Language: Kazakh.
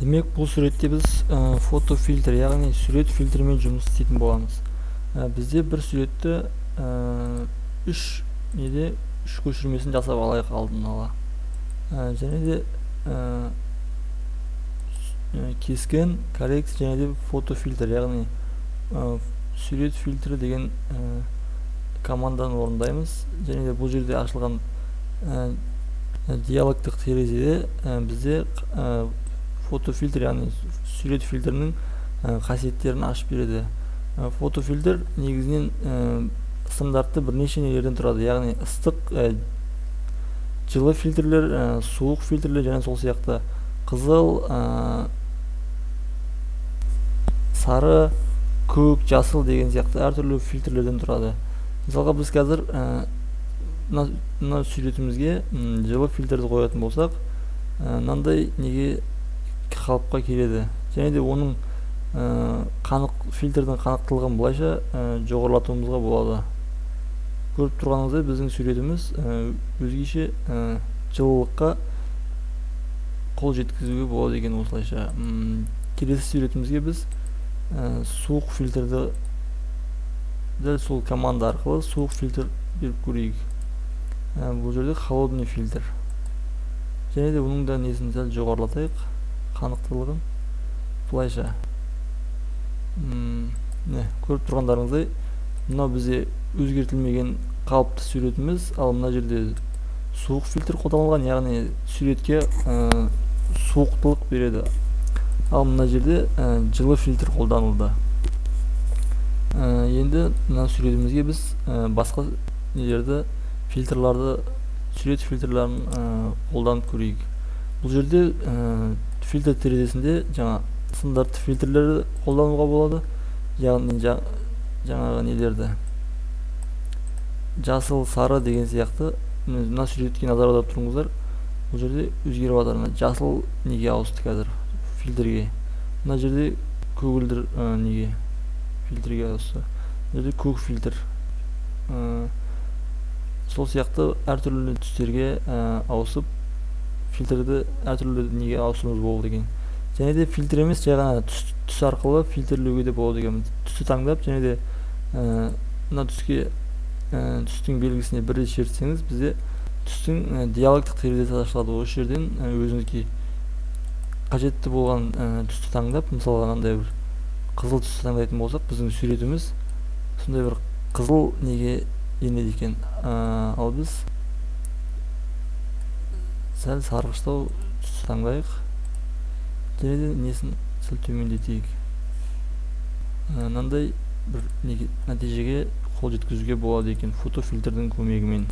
Демек, бұл суретте біз фотофильтр, яғни сурет фильтрімен жұмыс істейтін боламыз. Бізде бір суретті үш неде үш көшірмесін жасап алайық алдын ала. Және де кескен, коррекция және де фотофильтр, яғни сурет фильтрі деген команданы орындаймыз. Және де бұл жерде ашылған диалогтық терезеде бізде фотофильтр, яғни сурет фильтрінің қасиеттерін ашып береді. Фотофильтр негізінен стандартты бірнеше нелерден тұрады, яғни ыстық, жылы фильтрлер, суық фильтрлер және сол сияқты қызыл, сары, көк, жасыл деген сияқты әртүрлі фильтрлерден тұрады. Мысалға, біз қазір мына суретімізге жылы фильтрді қоятын болсақ, мынандай неге қалыпқа келеді. Және де оның қанық фильтрдің қанықтылығын былайша жоғарылатуымызға болады. Көріп тұрғаныңыздай, біздің суретіміз өзгеше жылылыққа қол жеткізуге болады екен осылайша. Келесі суретімізге біз суық фильтрді дәл сол команда арқылы суық фильтр беріп көрейік. Бұл жерде холодный фильтр. Және де оның да несін сәл жоғарылатайық, қанықтылығын былайша. Не, көріп тұрғандарыңыздай, мынау бізде өзгертілмеген қалыпты суретіміз, ал мына жерде суық фильтр қолданылған, яғни суретке суықтылық береді. Ал мына жерде жылы фильтр қолданылды. Енді мына суретімізге біз басқа нелерді, фильтрларды, сурет фильтрлерін қолданып көрейік. Бұл жерде фильтр терезесінде жаңа стандартты фильтрлерді қолдануға болады, яғни жаңағы нелерді, жасыл, сары деген сияқты. Мына суретке назар аударып тұрыңыздар, бұл жерде өзгеріп жатыр. Мына жасыл неге ауысты қазір фильтрге, мына жерде көгілдір неге фильтрге ауысты, мына жерде көк фильтр. Сол сияқты әртүрлі түстерге ауысып фильтрді әртүрлі неге ауыстыруымыз болады екен. Және де фильтр емес, жай ғана түс арқылы фильтрлеуге де болады екен. Түсті таңдап, және де мына түске, түстің белгісіне бір рет шертсеңіз, бізде түстің диалогтық терезесі ашылады. Осы жерден өзіңізге қажетті болған түсті таңдап, мысалға мынандай бір қызыл түсті таңдайтын болсақ, біздің суретіміз сондай бір қызыл неге енеді екен. Ал біз сәл сарғыштау түсті таңдайық, және де несін сәл төмендетейік. Мынандай бір нәтижеге қол жеткізуге болады екен фотофильтрдің көмегімен.